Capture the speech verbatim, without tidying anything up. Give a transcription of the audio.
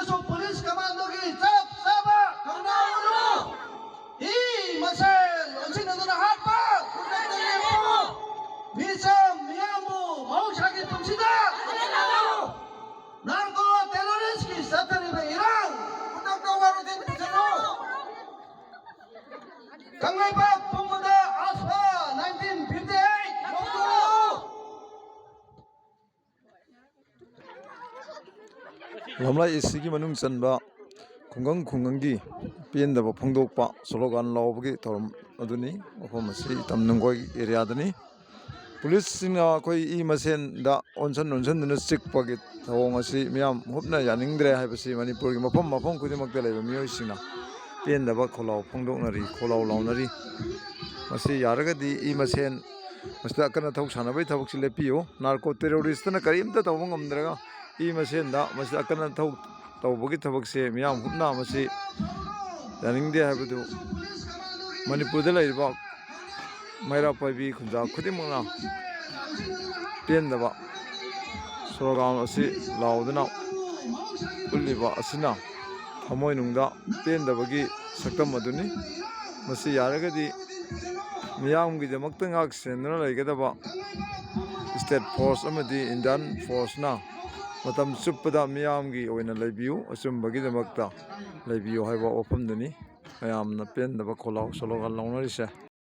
ꯁꯨ ꯄꯨꯂꯤꯁ ꯀꯃꯥꯟꯗꯣꯒꯤ ꯆꯞ ꯆꯥꯕ ꯊꯧꯅꯥ ꯎꯠꯂꯨ꯫ ꯏ ꯃꯁꯦꯜ ꯑꯣꯟꯁꯤꯟꯅꯗꯨꯅ ꯍꯥꯠꯄ, ꯃꯤꯆꯝ ꯃꯤꯌꯥꯝꯕꯨ ꯃꯍꯧꯁꯥꯒꯤ ꯄꯨꯟꯁꯤꯗ ꯅꯥꯔꯀꯣ ꯇꯦꯔꯣꯔꯤꯁꯀꯤ ꯆꯠꯊꯔꯤꯕ ꯏꯔꯥꯡ ꯈꯨꯗꯛꯇ ꯋꯥꯔꯣꯏꯁꯤꯟ ꯄꯨꯁꯤꯜꯂꯨ꯫ ꯀꯪꯂꯩꯄꯥꯛ ꯄꯨꯝꯕꯗ ꯑꯁꯐꯥ nineteen fifty eight ꯐꯣꯡꯗꯣꯛꯂꯨ꯫ ꯂꯝꯂꯥꯏ ꯑꯦꯁꯤꯒꯤ ꯃꯅꯨꯡ ꯆꯟꯕ ꯈꯨꯡꯒꯪ ꯈꯨꯡꯒꯪꯒꯤ ꯄꯦꯟꯗꯕ ꯐꯣꯡꯗꯣꯛꯄ ꯁ꯭ꯂꯣꯒꯥꯟ ꯂꯥꯎꯕꯒꯤ ꯊꯧꯔꯝ ꯑꯗꯨꯅꯤ꯫ ꯃꯐꯝ ꯑꯁꯤ ꯏꯇꯝ ꯅꯨꯡꯒꯣꯏ ꯑꯦꯔꯤꯌꯥꯗꯅꯤ꯫ ꯄꯨꯂꯤꯁꯁꯤꯡꯅ ꯑꯩꯈꯣꯏ ꯏ ꯃꯁꯦꯟꯗ ꯑꯣꯟꯁꯟ ꯑꯣꯟꯁꯟꯗꯨꯅ ꯆꯤꯛꯄꯒꯤ ꯊꯧꯑꯣꯡ ꯑꯁꯤ ꯃꯤꯌꯥꯝ ꯍꯨꯞꯅ ꯌꯥꯅꯤꯡꯗ꯭ꯔꯦ ꯍꯥꯏꯕꯁꯤ ꯃꯅꯤꯄꯨꯔꯒꯤ ꯃꯐꯝ ꯃꯐꯝ ꯈꯨꯗꯤꯡꯃꯛꯇ ꯂꯩꯕ ꯃꯤꯑꯣꯏꯁꯤꯡꯅ ꯄꯦꯟꯗꯕ ꯈꯣꯜꯂꯥꯎ ꯐꯣꯡꯗꯣꯛꯅꯔꯤ, ꯈꯣꯜꯂꯥꯎ ꯂꯥꯎꯅꯔꯤ꯫ ꯃꯁꯤ ꯌꯥꯔꯒꯗꯤ ꯏ ꯃꯁꯦꯟ ꯃꯁꯤꯗ ꯑꯀꯟ ꯑꯊꯧ ꯁꯥꯟꯅꯕꯒꯤ ꯊꯕꯛꯁꯤ ꯂꯦꯞꯄꯤꯌꯨ꯫ ꯅꯥꯔꯀꯣ ꯇꯦꯔꯣꯔꯤꯁꯇꯅ ꯀꯔꯤꯝꯇ ꯇꯧꯕ ꯉꯝꯗ꯭ꯔꯒ ꯏ ꯃꯁꯦꯟꯗ ꯃꯁꯤꯗ ꯑꯀꯟ ꯑꯊꯧ ꯇꯧꯕꯒꯤ ꯊꯕꯛꯁꯦ ꯃꯤꯌꯥꯝ ꯍꯨꯞꯅ ꯃꯁꯤ ꯌꯥꯅꯤꯡꯗꯦ ꯍꯥꯏꯕꯗꯨ ꯃꯅꯤꯄꯨꯔꯗ ꯂꯩꯔꯤꯕ ꯃꯩꯔꯥ ꯄꯥꯏꯕꯤ ꯈꯨꯟꯖꯥ ꯈꯨꯗꯤꯡꯃꯛꯅ ꯄꯦꯟꯗꯕ ꯁ꯭ꯂꯣꯒꯥꯟ ꯑꯁꯤ ꯂꯥꯎꯗꯨꯅ ꯎꯠꯂꯤꯕ ꯑꯁꯤꯅ ꯊꯃꯣꯏꯅꯨꯡꯗ ꯄꯦꯟꯗꯕꯒꯤ ꯁꯛꯇꯝ ꯑꯗꯨꯅꯤ꯫ ꯃꯁꯤ ꯌꯥꯔꯒꯗꯤ ꯃꯤꯌꯥꯝꯒꯤꯗꯃꯛꯇ ꯉꯥꯛ ꯁꯦꯟꯗꯨꯅ ꯂꯩꯒꯗꯕ ꯁ꯭ꯇꯦꯠ ꯐꯣꯔꯁ ꯑꯃꯗꯤ ꯏꯟꯗꯤꯌꯥꯟ ꯐꯣꯔꯁꯅ ꯃꯇꯝ ꯆꯨꯞꯄꯗ ꯃꯤꯌꯥꯝꯒꯤ ꯑꯣꯏꯅ ꯂꯩꯕꯤꯌꯨ, ꯑꯆꯨꯝꯕꯒꯤꯗꯃꯛꯇ ꯂꯩꯕꯤꯌꯨ ꯍꯥꯏꯕ ꯋꯥꯐꯝꯗꯨꯅꯤ ꯃꯌꯥꯝꯅ ꯄꯦꯟꯗꯕ ꯈꯣꯜꯂꯥꯎ ꯁ꯭ꯂꯣꯒꯥꯟ ꯂꯥꯎꯅꯔꯤꯁꯦ꯫